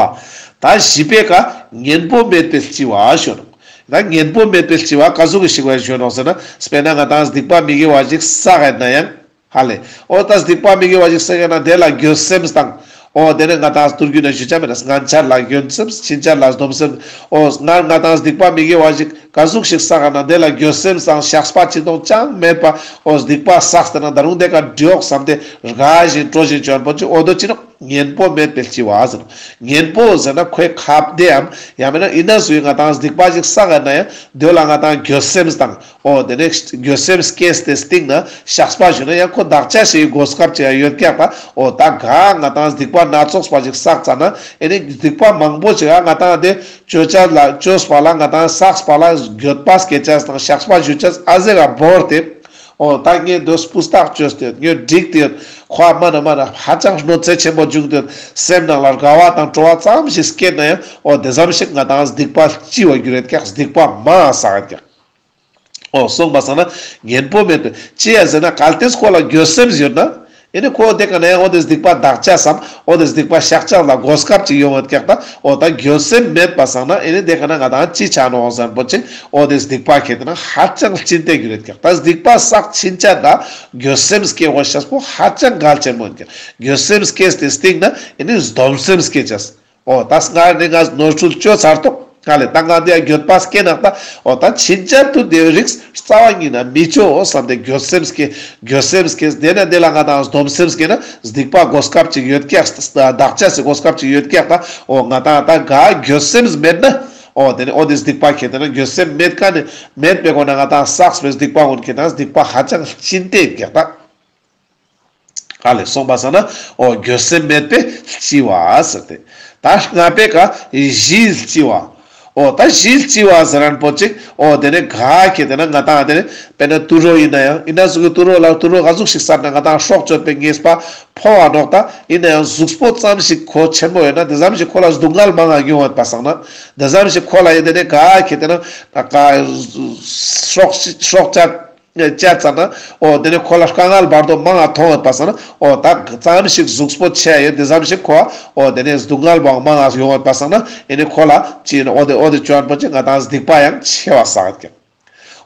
ད་བཞི་པའི་ཀ་གཉེན་པོ་མེད་པའི་ལྕི་བ་ཞུ་ནོག་ད་གཉེན་པོ་མེད་པའི་ལྕི་བ་ཀ་ཟུག་གི་ཞིག་བ་ཞུ་ནོག་ཟེར་ན་དཔེར་ན་ང་ཏང་སྡིག་པ་མི་དགེ་བ་ཞིག་བསགས་ཡོད་ན་ཡང་ཧ་ལེ། འོ་ད་སྡིག་པ་མི་དགེ་བ་ཞིག་བསགས་ཡོད་ན་དེ་ལ་འགྱོད་སེམས་དང་། འོ་དེ་ནས་ང་ཏང་དུར་རྒྱུད་ན་ཞུ་ཆ་མེད་ན་སྔན་ཆད་ལ་འགྱོད་སེམས་ཕྱིན་ཆད་ལ་སྡོམ་སེམས། འོ་སྔར་ང་ཏང་སྡིག་པ་མི་དགེ་བ་ཞིག་ཀ་ཟུག་ཞིག་བསགས་ན་དེ་ལ་འགྱོད་སེམས་དང་བཤགས་པ་ཅི་གཏོང་ཅང་མེད་པ། འོ་སྡིག་པ་བསགས་ཏེ་ན་ད་རུང་དེ་ཀ་འདྲི་འོག་བསམ་སྟེ་དགའ་བཞིན་སྤྲོ་བཞིན་བྱོན་པོ་ཅིག་འོ་དོ་ཅི་ནོག་གཉེན་པོ་མེད་པའི་ལྕི་བ་ཟེར་ནོག་གཉེན་པོ་ཟེར་ན་ཁོའི་ཁ་བདེའམ་ཡང་མིན་ན་ཡིན་ན་སུ་ཡིན་ང་ཏང་སྡིག་པ་ཞིག་བསགས་ན་ཡང་དེ་ལ་ང་ཏང་འགྱོད་སེམས་དང་འོ་དེ་ནས་འགྱོད་སེམས་སྐྱེས་ཏེ་སྟིང་ན་བཤགས་པ་ཞུ་ན་ཡང་ཁོ་བདག་ཅག་ཞིག་གོ་སྐབས་ཅིག་ཡོད་ཀྱག་པ། འོ་ད་ག་ང་ཏང་སྡིག་པ་སྣ་ཚོགས་པ་ཞིག་བསགས་ཙ་ན་ཨེ་ནི་སྡིག་པ་མང་པོ་ཅིག་ང་ཏང་དེ་ཅོ་ཅ་ལ་ཅོས་པ་ལ་ང་ཏང་བསགས་པ་ལ་འགྱོད་པ་སྐྱེ་ཅས་དང་བཤགས་པ་ཞུ་ཅས་ཨ་ཟེ་ག་བོར་ཏེ། འོ་ད་ངས་འདོད་སྤུས་དག་བཅོས་ཏེ་ཡོད། ངས་འགྲིག་སྟེ་ཡོད། ཁོ་མ་ན་མ་ན་ཧ་ཅང་གནོད་འཚེ་ཆེན་པོ་བྱུང་སྟེ་ཡོད། སེམས་ནང་ལ་དགའ་བ་དང་སྤྲོ་བ་ཙམ་ཞིག་སྐྱེས་ན་ཡང་འོ་དེ་ཙམ་ཞིག་ང་ཏང་སྡིག་པ་ལྕི་བ་གྱུར་ཡོད་ཀྱག་སྡིག་པ་མ་བསགས་ཀྱག་འོ་སོང་པ་སང་ན་གཉེན་པོ་མེད་པའི་ལྕི་བ་ཟེར་ན་གལ་ཏེ་ཁོ་ལ་འགྱོད་སེམས་ཡོད་ན། ཨེ་ནི་ཁོ་དེ་ཀ་ན་ཡང་འོ་དེ་སྡིག་པ་དག་ཅས་སམ་འོ་དེ་སྡིག་པ་བཤགས་ཅས་ལ་གོ་སྐབས་ཅིག་ཡོང་ཡོད་ཀྱག་ད། འོ་ད་འགྱོད་སེམས་མེད་པ་སང་ན་ཨེ་ནི་དེ་ཀ་ན་ང་ཏང་ཅི་ཆ་ནོག་ཟེར་པོ་ཅིག་འོ་དེ་སྡིག་པ་ཁེ་དེ་ན་ཧ་ཅང་ལྕི་ཏེ་གྱུར་ཡོད་ཀྱག་ད། སྡིག་པ་བསགས་ཕྱིན་ཆད་ད་འགྱོད་སེམས་སྐྱེ་དགོས་ཤེས་པོ་ཧ་ཅང་གལ་ཆེན་མོ་ཡིན་ཀྱག་འགྱོད་སེམས་སྐྱེས་ཏེ་སྟིང་ན་ཨེ་ནི་སྡོམ་སེམས་སྐྱེ་ཅས། འོ་ད་སྔར་ནས་ང་ནོར་འཁྲུལ་བཅོས་ཚར་ཏོག་ང་ལས་ད་ང་འདི་ཡ་འགྱོད་པ་སྐྱེ་ན་ད། འོ་ད་ཕྱིན་ཆད་དུ་དེ་རིགས་རྩ་བ་ཉིད་ན་མི་བཅོ་འོ་བསམ་སྟེ་འགྱོད་སེམས་སྐྱེ། འགྱོད་སེམས་སྐྱེ་དེ་ན་དེ་ལ་ང་ཏང་སྡོམ་སེམས་སྐྱེ་ན་སྡིག་པ་གོ་སྐབས་ཅིག་ཡོད་ཀྱག་དག་ཅས་སི་གོ་སྐབས་ཅིག་ཡོད་ཀྱག་ད། འོ་ང་ཏང་ད་ག་འགྱོད་སེམས་མེད་ན། འོ་དེ་ནི་འོ་དེ་སྡིག་པ་ཁེ་དེ་ན་འགྱོད་སེམས་མེད་ཀ་ནི་མེད་པའི་སྒོ་ན་ང་ཏང་བསགས་པའི་སྡིག་པ་ཀུན་ཁེ་དེ་ན་སྡིག་པ་ཧ་ཅང་ལྕི་ཏེ་ཡོད་ཀྱག་ད། ཨ་ལས་སོང་པ་སང་ན་འོ་འགྱོད་སེམས་མེད་པའི་ལྕི་བ་ཟེར་ཏེ། ད་ལྔ་པའི་ཀ་ཞིའི་ལྕི་བ། འོ་ད་ཞིའི་ལྕི་བ་ཟེར་རན་པོ་ཅིག་འོ་དེ་ནི་ག་ཁེ་དེ་ན་ང་ཏང་དེ་ནི་དཔེར་ན་དུད་འགྲོ་ཡིན་ན་ཡང་ཡིན་ན་ཟུག་གི་དུད་འགྲོ་ལ་དུད་འགྲོ་ག་ཟུག་ཞིག་བསད་ན་ང་ཏང་སྲོག་གཅོད་པའི་ཉེས་པ་ཕོག་པ་ནོག་ད། ཡིན་ན་ཡང་གཟུགས་པོ་ཙམ་ཞིག་ཁོ་ཆེན་པོ་ཡོད་ན་དེ་ཙམ་ཞིག་ཁོ་ལ་སྡུག་བསྔལ་མང་ང་མྱོང་ཡོད་པ་སང་ན་དེ་ཙམ་ཞིག་ཁོ་ལ་ཡིན་དེ་ནི་ག་ཁེ་དེ་ན་ད་ག་སྲོག་སྲོག་གཅོད། བཅད་ཙ་ན་འོ་དེ་ནས་ཁོ་ལ་དཀའ་ངལ་བར་དོ་མང་ང་མཐོང་ཡོད་པ་སང་ན་འོ་ད་ཙམ་ཞིག་གཟུགས་པོ་ཆེ་ཡོད་དེ་ཙམ་ཞིག་ཁོ་འོ་དེ་ནས་སྡུག་བསྔལ་བོ་མང་ང་ཡོང་ཡོད་པ་སང་ན་ཨེ་ནི་ཁོ་ལ་ཅི་ཡིན་འོ་དེ་འོ་དེ་ཅོ་ཡོད་པོ་ཅི་ང་དང་སྡིག་པ་ཡང་ཆེ་བ་བསགས་ཀྱང་།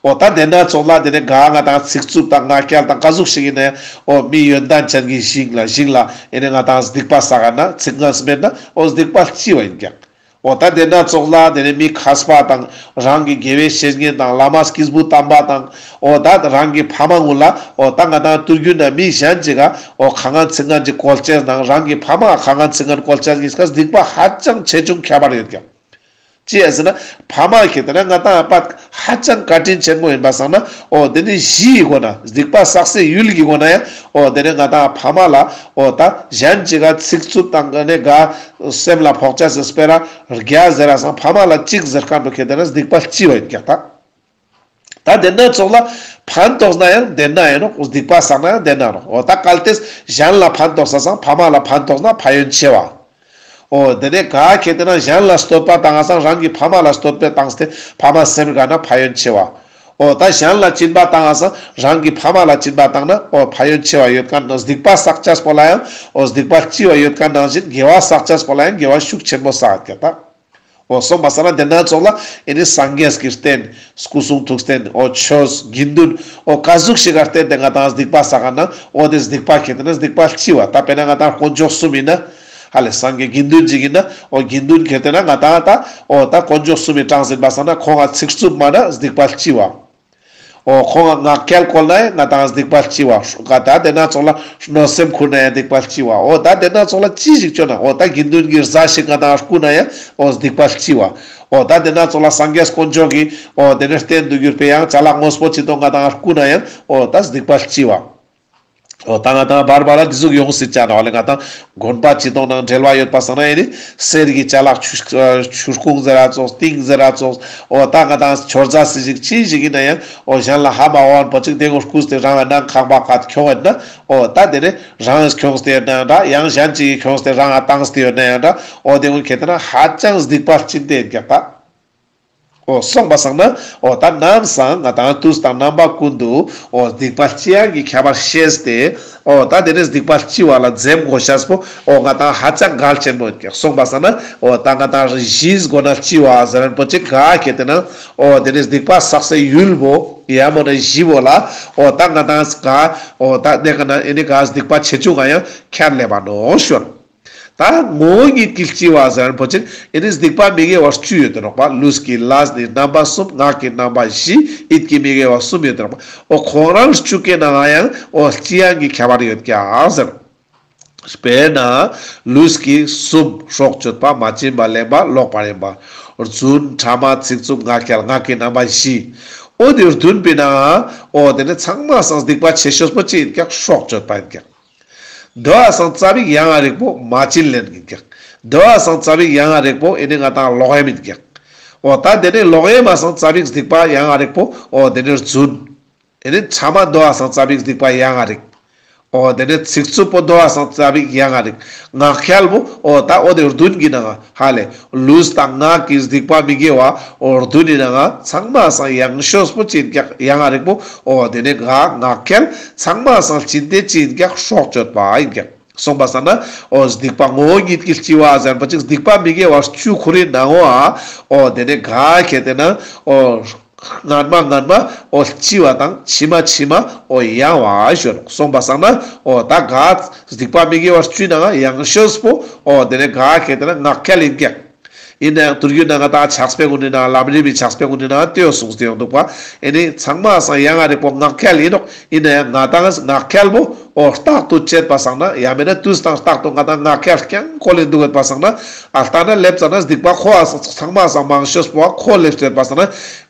འོ་ད་དེ་ན་ཙོགས་ལ་དེ་ནས་ག་ང་དང་ཚིག་རྩུབ་དང་ངག་འཁྱལ་དང་ག་ཟུག་ཞིག་ཡིན་ན་ཡང་འོ་མི་ཡོན་ཏན་ཅན་གྱི་ཞིང་ལ་ཞིང་ལ་ཨེ་ནི་ང་དང་སྡིག་པ་བསགས་ན་ཚིག་ངན་སྨྲས་ན་འོ་སྡིག་པ་ལྕི་བ་ཡིན་ཀྱང་། འོ་ད་དེ་ན་ཙོགས་ལ་དེ་ནས་མི་མཁས་པ་དང་རང་གི་དགེ་བའི་བཤེས་གཉེན་དང་བླ་མ་སྐྱེས་བུ་དམ་པ་དང་འོ་ད་རང་གི་ཕ་མ་ངུ་ལ་འོ་ད་ང་དང་ཏུར་རྒྱུ་ན་མི་གཞན་ཅིག་ག་འོ་ཁ་ངན་ཚིག་ངན་ཅིག་བཀོལ་ཅེས་དང་རང་གི་ཕ་མ་ཁ་ངན་ཚིག་ངན་བཀོལ་ཅེས་ཀྱི་སྐབས་སྡིག་པ་ཧ་ཅང་ཆེ་ཆུང་ཁྱད་པར་ཡོད་ཀྱང་། ཅི་ཡ་ཟེར་ན་ཕ་མ་ཁེ་ཏེ་ན་ང་དང་ཕ་ཧ་ཅང་བཀའ་དྲིན་ཆེན་མོ་ཡིན་པ་སང་ན་འོ་དེ་ནི་གཞི་ཡི་སྒོ་ན་སྡིག་པ་བསགས་སའི་ཡུལ་གྱི་སྒོ་ན་ཡང་འོ་དེ་ནི་ང་དང་ཕ་མ་ལ་འོ་ད་གཞན་ཅིག་ག་ཚིག་རྩུབ་དང་ག་ནས་ག་སེམས་ལ་ཕོག་ཅེས་སི་སྤེ་ར་རྒྱ་ཟེར་ར་སང་ཕ་མ་ལ་གཅིག་ཟེར་མཁན་པོ་ཁེ་ཏེ་ན་སྡིག་པ་ལྕི་བ་ཡིན་ཀྱག་ད། ད་དེ་ན་ཙོགས་ལ་ཕན་ཐོགས་ན་ཡང་དེ་ན་ཡིན་ནོག་སྡིག་པ་བསགས་ན་ཡང་དེ་ན་ནོག་འོ་ད་གལ་ཏེ་གཞན་ལ་ཕན་ཐོགས་ས་སང་ཕ་མ་ལ་ཕན་ཐོགས་ན་ཕན་ཡོན་ཆེ་བ། འོ་དེ་ནས་ག་ཁེ་ཏེ་ན་གཞན་ལ་བསྟོད་པ་བཏང་ང་སང་རང་གི་ཕ་མ་ལ་བསྟོད་པ་བཏང་སྟེ་ཕ་མ་སེམས་དགའ་ན་ཕན་ཡོན་ཆེ་བ། འོ་ད་གཞན་ལ་སྦྱིན་པ་བཏང་ང་སང་རང་གི་ཕ་མ་ལ་སྦྱིན་པ་བཏང་ན་འོ་ཕན་ཡོན་ཆེ་བ་ཡོད་མཁན་ནོག་སྡིག་པ་བསགས་ཅེས་པོ་ལ་ཡང་འོ་སྡིག་པ་ལྕི་བ་ཡོད་མཁན་ནང་བཞིན་དགེ་བ་བསགས་ཅེས་པོ་ལ་ཡང་དགེ་བ་ཤུགས་ཆེན་པོ་བསགས་ཀྱག་ད། འོ་སོང་པ་སང་ན་དེ་ན་ཙོགས་ལ་ཨེ་ནི་སངས་རྒྱས་ཀྱི་རྟེན་སྐུ་གསུང་ཐུགས་རྟེན་འོ་ཆོས་དགེ་འདུན་འོ་ག་ཟུག་ཞིག་ག་བརྟེན་ཏེ་ང་དང་སྡིག་པ་བསགས་ན་འོ་དེ་སྡིག་པ་ཁེ་ཏེ་ན་སྡིག་པ་ལྕི་བ། ད་དཔེར་ན་ང་དང་དཀོན་མཆོག་གསུམ་ཡིན་ན་ཧ་ལེ་སངས་རྒྱས་དགེ་འདུན་ཅིག་ཡིན་ན་འོ་དགེ་འདུན་ཁེ་ཏེ་ན་ང་དང་ད་འོ་ད་དཀོན་མཆོག་གསུམ་མི་གྲངས་ཡིན་པ་སང་ན་ཁོང་ང་ཚིག་རྩུབ་སྨྲ་ན་སྡིག་པ་ལྕི་བ། འོ་ཁོང་ང་ངག་འཁྱལ་བཀོལ་ན་ཡང་ང་དང་སྡིག་པ་ལྕི་བ། ག་ད་དེ་ན་ཙོགས་ལ་གནོད་སེམས་ཁུར་ན་ཡང་སྡིག་པ་ལྕི་བ། འོ་ད་དེ་ན་ཙོགས་ལ་ཅི་ཞིག་བཅོ་ན་འོ་ད་དགེ་འདུན་གྱི་རྫས་ཤིག་ང་དང་རྐུ་ན་ཡང་འོ་སྡིག་པ་ལྕི་བ། འོ་ད་དེ་ན་ཙོགས་ལ་སངས་རྒྱས་དཀོན་མཆོག་གི་འོ་དེ་ནས་རྟེན་དུ་གྱུར་པའི་ཡང་ཅ་ལག་དངོས་པོ་ཅི་ཏོང་ང་དང་རྐུ་ན་ཡང་འོ་ད་སྡིག་པ་ལྕི་བ། འོ་ད་ང་དང་བར་བར་ལ་འདི་ཟུག་ཡོང་སྲིད་ཅ་ན་འོ་ལེ་ང་དང་དགོན་པ་ཅི་ཏོང་ནང་འབྲེལ་བ་ཡོད་པ་སང་ན་ཨེ་ནི་གསེར་གྱི་ཅ་ལག་ཆུ་ཆུ་ཁུང་ཟེར་ར་ཙོགས་ཏིང་ཟེར་ར་ཙོགས་འོ་ད་ང་དང་ཆོར་རྫས་སི་ཞིག་ཅི་ཞིག་ཡིན་ན་ཡང་འོ་གཞན་ལ་ཧ་མ་གོ་མཁན་པོ་ཅིག་དེ་ངོ་རྐུས་ཏེ་རང་ང་ནང་ཁང་པ་ཁ་ཁྱོང་ཡོད་ན་འོ་ད་དེ་ནི་རང་ཁྱོངས་ཏེ་ཡོད་ན་ཡང་འདྲ་ཡང་གཞན་ཅིག་གིས་ཁྱོངས་ཏེ་རང་ང་བཏང་སྟེ་ཡོད་ན་ཡང་འདྲ་འོ་དེ་ངོ་ཁེ་ཏེ་ན་ཧ་ཅང་སྡིག་པ་ལྕི་དེ་ཡིན་ཀྱག་ད། འོ་སོང་པ་སང་ན་འོ་ད་ནམ་སང་ང་དང་དུས་དང་རྣམ་པ་ཀུན་ཏུ་འོ་སྡིག་པ་ལྕི་ཡང་གི་ཁྱད་པར་ཤེས་ཏེ་འོ་ད་དེ་ནས་སྡིག་པ་ལྕི་བ་ལ་འཛེམ་དགོས་ཤེས་པོ་འོ་ང་དང་ཧ་ཅང་གལ་ཆེན་པོ་ཡིན་ཀྱག་སོང་པ་སང་ན་འོ་ད་ང་དང་གཞིའི་སྒོ་ན་ལྕི་བ་ཟེར་མཁན་པོ་ཅིག་ག་ཁེ་ཏེ་ན་འོ་དེ་ནས་སྡིག་པ་བསགས་སའི་ཡུལ་བོ་ཡ་མོ་ན་གཞི་བོ་ལ་འོ་ད་ང་དང་ག་འོ་ད་དེ་ག་ན་ཨེ་ནི་ག་སྡིག་པ་ཆེ་ཆུང་ག་ཡང་ཁྱད་ལས་པ་ནོ་ཤོར། ད་ངོ་བོ་ཉིད་ཀྱི་ལྕི་བ་ཟེར་མཁན་པོ་ཅིག་ཨེ་ནི་སྡིག་པ་མི་དགེ་བ་བཅུ་ཡོད་དེ་ནོག་པ། ལུས་ཀྱི་ལས་ནི་རྣམ་པ་གསུམ། ངག་གི་རྣམ་པ་བཞི། ཡིད་ཀྱི་མི་དགེ་བ་གསུམ་ཡོད་དེ་ནོག་པ། འོ་ཁོང་རང་བཅུ་ཀའི་ནང་ཡང་འོ་ལྕི་ཡང་གི་ཁྱད་པར་ཡོད་ཀྱག་ཟེར། དཔེར་ན་ལུས་ཀྱི་གསུམ། སྲོག་གཅོད་པ། མ་བྱིན་པ་ལེན་པ། ལོག་པར་གཡེམ་པ། རྫུན། ཕྲ་མ། ཚིག་རྩུབ། ངག་འཁྱལ། ངག་གི་རྣམ་པ་བཞི། འོ་དེ་བདུན་པའི་ནང་འོ་དེ་ནི་ཚང་མ་སང་སྡིག་པ་ཆེ་ཤོས་པོ་ཅི་ཡིན་ཀྱག་སྲོག་གཅོད་པ་ཡིན་ཀྱག་འདོད་པ་སང་ཙ་པིག་ཡ་ང་རིག་པོ་མ་བྱིན་ལེན་ཡིན་ཀྱག་འདོད་པ་སང་ཙ་པིག་ཡ་ང་རིག་པོ་ཨེ་ནི་ང་དང་ལོག་གཡེམ་ཡིན་ཀྱག་འོ་ད་དེ་ནི་ལོག་གཡེམ་མ་སང་ཙ་པིག་སྡིག་པ་ཡ་ང་རིག་པོ་འོ་དེ་ནི་རྫུན། ཨེ་ནི་ཕྲ་མ་འདོད་པ་སང་ཙ་པིག་སྡིག་པ་ཡ་ང་རིག་འོ་དེ་ནི་ཚིག་རྩུབ་པོ་འདོད་པ་སང་ཙ་པིག་ཡ་ང་རིག་ངག་འཁྱལ་པོ་འོ་ད་འོ་དེ་བདུན་གྱི་ནང་ཧ་ལེ་ལུས་དང་ངག་གི་སྡིག་པ་མི་དགེ་བ་འོ་བདུན་ནི་ནང་ཚང་མ་སང་ཡང་ཤོས་པོ་ཅི་ཡིན་ཀྱག་ཡ་ང་རིག་པོ་འོ་དེ་ནི་ངག་ངག་འཁྱལ། ཚང་མ་སང་ལྕི་དེ་ཅི་ཡིན་ཀྱག་སྲོག་གཅོད་པ་ཡིན་ཀྱག་སོང་པ་སང་ན་འོ་སྡིག་པ་ངོ་བོ་ཉིད་ཀྱི་ལྕི་བ་ཟེར་མཁན་པོ་ཅིག་སྡིག་པ་མི་དགེ་བ་བཅུ་ཁོ་རའི་ནང་འོ་ཨ་འོ་དེ་ནི་ག་ཁེ་ཏེ་ན་འོ་སྔན་མ་སྔན་མ་འོ་ལྕི་བ་དང་ཕྱི་མ་ཕྱི་མ་འོ་ཡང་བ་ཞོར། སོང་པ་སང་ན་འོ་ད་ག་སྡིག་པ་མི་དགེ་བ་བཅུའི་ནང་ཡང་ཤོས་པོ་འོ་དེ་ནི་ག་ཁེ་ཏེ་ན་ངག་འཁྱལ་ཡིན་ཀྱག་ཡིན་ན་ཡང་དུར་རྒྱུད་ནང་ང་དང་ཕྱག་དཔེ་ཀུན་ནི་ནང་ལམ་རིམ་མི་ཕྱག་དཔེ་ཀུན་ནི་ནང་ལྟོས་གསུངས་ཏེ་ཡོང་འདུག་པ། ཨེ་ནི་ཚང་མ་སང་ཡ་ང་རིག་པོ་ངག་འཁྱལ་ཡིན་ནོག་ཡིན་ན་ཡང་ང་དང་ངག་འཁྱལ་པོ་འོ་རྟག་ཏུ་བྱེད་པ་སང་ན་ཡང་མེད་ན་དུས་དང་རྟག་ཏུ་ང་དང་ངག་འཁྱལ་རྐྱང་ཁོ་ལེན་འདུག་ཡོད་པ་སང་ན་ཨ་ལྟ་ན་སླེབས་ཙ་ན་སྡིག་པ་ཁོ་ཨ་ཚང་མ་སང་མང་ཤོས་པོ་ཁོ་སླེབས་ཏེ་ཡོད་པ་སང་ན་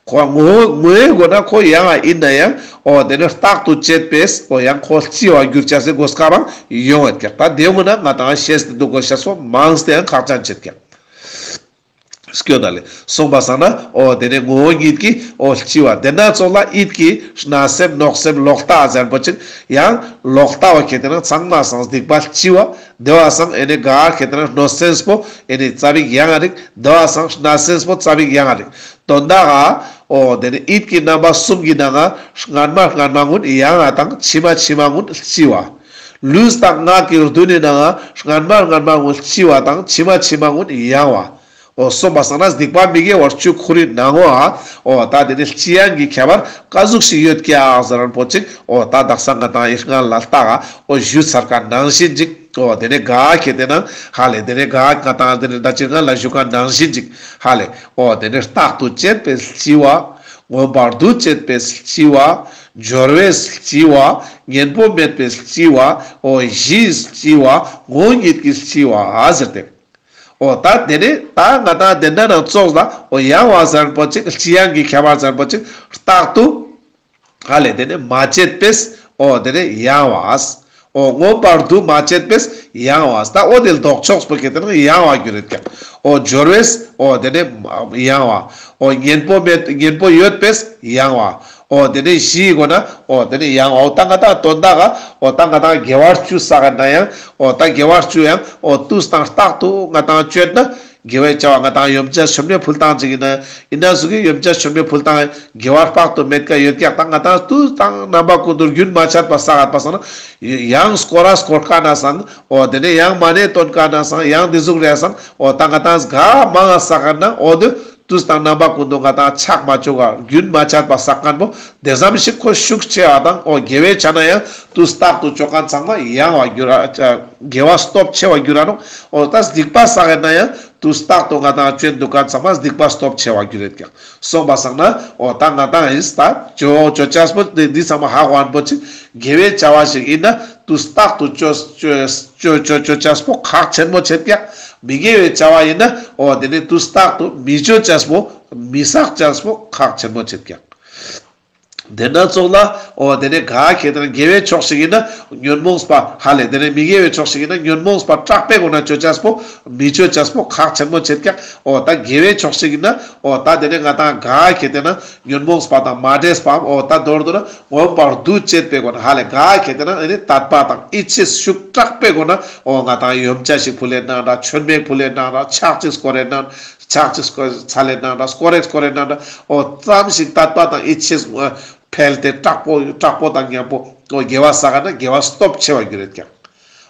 ཁོ་ངོ་ངོའི་སྒོ་ན་ཁོ་ཡ་ང་ཡིན་ན་ཡང་འོ་དེ་ནི་རྟག་ཏུ་བྱེད་པས་འོ་ཡང་ཁོ་ལྕི་བ་འགྱུར་ཅེས་སི་གོ་སྐབས་ཡང་ཡོང་ཡོད་ཀྱག་ད་དེ་ངོ་ན་ང་དང་ཤེས་ཏེ་འདུག་དགོས་ཤེས་པོ་མང་སྟེ་ཡང་ཁག་ཅན་བྱེད་ཀྱག་སྐྱོད་ད་ལེ། སོང་པ་སང་ན་འོ་དེ་ནས་ངོ་བོ་ཉིད་ཀྱི་འོ་ལྕི་བ། དེ་ན་ཙོགས་ལ་ཡིད་ཀྱི་གནོད་སེམས་ནོག་སེམས་ལོག་ལྟ་ཟེར་པོ་ཅིག་ཡང་ལོག་ལྟ་བ་ཁེ་ཏེ་ན་ཚང་མ་སང་སྡིག་པ་ལྕི་བ། དེ་བ་སང་ཨེ་ནི་ག་ཁེ་ཏེ་ན་གནོད་སེམས་པོ་ཨེ་ནི་ཙ་པིག་ཡང་རིག། དེ་བ་སང་གནོད་སེམས་པོ་ཙ་པིག་ཡང་རིག། དོན་དག་ག་འོ་དེ་ནི་ཡིད་ཀྱི་རྣམ་པ་གསུམ་གྱི་ནང་ང་སྔན་མ་སྔན་མ་ཀུན་ཡང་བ་དང་ཕྱི་མ་ཕྱི་མ་ཀུན་ལྕི་བ། ལུས་དང་ངག་གི་བདུན་ནི་ནང་ང་སྔན་མ་སྔན་མ་ཀུན་ལྕི་བ་དང་ཕྱི་མ་ཕྱི་མ་ཀུན་ཡང་བ། འོ་སོང་པ་སང་ན་སྡིག་པ་མི་དགེ་བ་བཅུ་ཁོ་རའི་ནང་ང་འོ་ད་དེ་ནི་ལྕི་ཡང་གི་ཁྱད་པར་ཀ་ཟུག་ཞིག་ཡོད་ཀྱག་ཟེར་རན་པོ་ཅིག་འོ་ད་དག་ས་ང་དང་ཡི་སྔན་ལ་ལྟ་ག་འོ་ཞུ་ཚར་ཀ་ནང་བཞིན་ཅིག་འོ་དེ་ནི་ག་ཁེ་ཏེ་ན་ཧ་ལེ་དེ་ནི་ག་ང་དང་དེ་ནི་ད་ཅི་སྔན་ལ་ཞུ་ཀ་ནང་བཞིན་ཅིག་ཧ་ལེ། འོ་དེ་ནི་རྟག་ཏུ་བཅད་པའི་ལྕི་བ། མངོན་པར་འདུ་བྱེད་པའི་ལྕི་བ། སྦྱོར་བའི་ལྕི་བ། གཉེན་པོ་མེད་པའི་ལྕི་བ། འོ་གཞིའི་ལྕི་བ། ངོ་བོ་ཉིད་ཀྱི་ལྕི་བ་ཟེར་ཏེ། འོ་ད་དེ་ནི་ད་ང་དང་དེ་འདྲ་ནང་ཙོགས་ལ་འོ་ཡང་བ་ཟེར་པོ་ཅིག་ལྕི་ཡང་གི་ཁྱད་པར་ཟེར་པོ་ཅིག་རྟག་ཏུ་ཧ་ལེ་དེ་ནི་མ་བཅད་པས་འོ་དེ་ནི་ཡང་བ། འོ་མངོན་པར་འདུ་མ་བྱེད་པས་ཡང་བ། ད་འོ་དེ་ལྡོག་ཕྱོགས་པོ་ཁེ་ཏེ་ན་ཡང་བ་གྱུར་ཡོད་ཀྱག་འོ་སྦྱོར་བས་འོ་དེ་ནི་ཡང་བ། འོ་གཉེན་པོ་མེད་གཉེན་པོ་ཡོད་པས་ཡང་བ། འོ་དེ་ནི་གཞིའི་སྒོ་ན་འོ་དེ་ནི་ཡང་བ། འོ་ད་ང་དང་དོན་དག་ག་འོ་ད་ང་དང་དགེ་བ་བཅུ་བསགས་ན་ཡང་འོ་ད་དགེ་བ་བཅུ་ཡང་འོ་དུས་དང་རྟག་ཏུ་ང་དང་སྤྱོད་ན། དགེ་བའི་བྱ་བ་ང་དང་ཡོན་ཆབ་མཆོད་མེ་ཕུལ་སྟངས་ཅིག་ཡིན་ན་ཡིན་ན་ཟུག་གི་ཡོན་ཆབ་མཆོད་མེ་ཕུལ་སྟངས་དགེ་བ་དཔག་ཏུ་མེད་ཀ་ཡོད་ཀྱག་ད་ང་དང་དུས་དང་རྣམ་པ་ཀུན་ཏུ་རྒྱུན་མ་ཆད་པ་བསགས་ཡོད་པ་སང་ན་ཡང་སྐོར་ར་སྐོར་ཀ་ན་སང་འོ་དེ་ནས་ཡང་མ་ཎི་འདོན་ཀ་ན་སང་ཡང་དེ་ཟུག་རེ་སང་འོ་ད་ང་དང་ག་མང་ང་བསགས་ན་འོ་དེ་དུས་དང་རྣམ་པ་ཀུན་ཏུ་ང་དང་ཆག་མ་བཅུག་ག་རྒྱུན་མ་ཆད་པ་བསགས་མཁན་པོ་དེ་ཙམ་ཞིག་ཁོ་ཤུགས་ཆེ་བ་དང་འོ་དགེ་བའི་ཆ་ན་ཡང་དུས་རྟག་ཏུ་ཅོ་མཁན་ཚང་མ་ཡང་བ་འགྱུར་ར་དགེ་བ་སྟོབས་ཆེ་བ་འགྱུར་ར་ནོག་འོ་ད་སྡིག་པ་བསགས་ན་ཡང་དུས་རྟག་ཏུ་ང་དང་སྤྱོད་འདུག་ག་ཚང་མ་སྡིག་པ་སྟོབས་ཆེ་བ་འགྱུར་རེད་ཀྱག་སོང་པ་སང་ན་འོ་ད་ང་དང་ཡིན་ད་ཅོ་ཅོ་ཅས་པོ་འདི་འདི་ཚང་མ་ཧ་གོ་ཨན་པོ་ཅིག་དགེ་བའི་བྱ་བ་ཞིག་ཡིན་ན་དུས་རྟག་ཏུ་ཅོ་ཅོ་ཅོ་ཅོ་ཅོ་ཅས་པོ་ཁག་ཆེན་མོ་ཆེད་ཀྱག་མི་དགེ་བའི་བྱ་བ་ཡིན་ན་འོ་དེ་ནི་དུས་རྟག་ཏུ་མི་ཅོ་ཅས་པོ་མི་བསགས་ཅས་པོ་ཁག་ཆེན་མོ་ཆེད་ཀྱག་དེ་ན་ཙོགས་ལ་འོ་དེ་ནས་ག་ཁེ་ཏེ་ན་དགེ་བའི་ཕྱོགས་ཤིག་ཡིན་ན་ཉོན་མོངས་པ་ཧ་ལེ་དེ་ནས་མི་དགེ་བའི་ཕྱོགས་ཤིག་ཡིན་ན་ཉོན་མོངས་པ་དྲག་པའི་སྒོ་ན་ཅོ་ཅས་པོ་མི་ཅོ་ཅས་པོ་ཁག་ཆེན་མོ་ཆེད་ཀྱག་འོ་ད་དགེ་བའི་ཕྱོགས་ཤིག་ཡིན་ན་འོ་ད་དེ་ནས་ང་དང་ག་ཁེ་ཏེ་ན་ཉོན་མོངས་པ་དང་མ་འདྲེས་པའམ་འོ་ད་མདོར་བསྡུ་ན་མངོན་པར་འདུ་བྱེད་པའི་སྒོ་ན་ཧ་ལེ་ག་ཁེ་ཏེ་ན་ཨེ་ནི་དད་པ་དང་ཡིད་ཆེས་ཤུགས་དྲག་པའི་སྒོ་ན་འོ་ང་དང་ཡོན་ཆབ་ཞིག་ཕུལ་ལེ་ན་འདྲ་མཆོད་མེ་ཕུལ་ལེ་ན་འདྲ་ཕྱག་ཅིག་སྐོར་རེ་ན་ཕྱག་ཅིག་སྐོར་ཚ་ལེ་ན་འདྲ་སྐོར་རེ་སྐོར་རེ་ན་འདྲ་འོ་ཙམ་ཞིག་དད་པ་དང་ཡིད་ཆེས་འཕེལ་ཏེ་དྲག་པོ་དྲག་པོ་དང་མཉམ་པོ་འོ་དགེ་བ་བསགས་ན་དགེ་བ་སྟོབས་ཆེ་བ་འགྱུར་རེད་ཀྱག་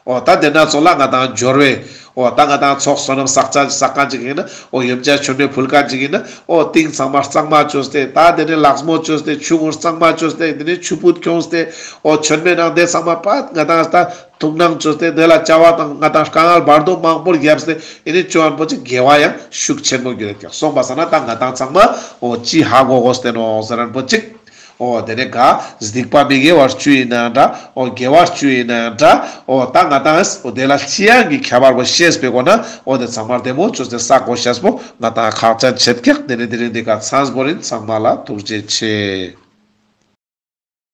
འོ་ད་དེ་ན་ཙོགས་ལ་ང་དང་སྦྱོར་བས་འོ་ད་ང་དང་ཚོགས་བསོད་ནམས་བསགས་ཅ་བསགས་མཁན་ཅིག་ཡིན་ན་འོ་ཡོན་ཆབ་མཆོད་མེ་ཕུལ་མཁན་ཅིག་ཡིན་ན་འོ་ཏིང་ཚང་མ་གཙང་མ་བཅོས་ཏེ་ད་དེ་ནས་ལག་མོ་བཅོས་ཏེ་ཆུ་ངུར་གཙང་མ་བཅོས་ཏེ་དེ་ནས་ཆུ་ཕུད་ཁྱོངས་ཏེ་འོ་མཆོད་མེ་ནང་དེ་ཚང་མ་པ་ང་དང་ད་ཐུགས་སྣང་བཅོས་ཏེ་དེ་ལ་བྱ་བ་དང་ང་དང་དཀའ་ངལ་བར་དོ་མང་པོར་བརྒྱབ་སྟེ་ཨེ་ནི་ཅོ་ཨན་པོ་ཅིག་དགེ་བ་ཡང་ཤུགས་ཆེན་མོ་འགྱུར་རེད་ཀྱག་སོང་པ་སང་ན་ད་ང་དང་ཚང་མ་འོ་ཅི་ཧ་གོ་དགོས་ཏེ་ནོག་ཟེར་ཨན་པོ་ཅིག་འོ་དེ་ནས་ག་སྡིག་པ་མི་དགེ་བ་བཅུ་ཡིན་ན་འདྲ། འོ་དགེ་བ་བཅུ་ཡིན་ན་འདྲ། འོ་ད་ང་དང་འོ་དེ་ལ་ལྕི་ཡང་གི་ཁྱད་པར་པོ་ཤེས་པའི་སྒོ་ན་འོ་དེ་ཚང་མ་བདེ་མོ་བཅོས་ཏེ་བསགས་དགོས་ཤེས་པོ་ང་དང་ཁག་ཅན་ཆེད་ཀྱག་དེ་ནས་དེ་རིང་འདི་ག་ཚང་བོ་རིན་ཚང་མ་ལ་ཐུགས་རྗེ་ཆེ།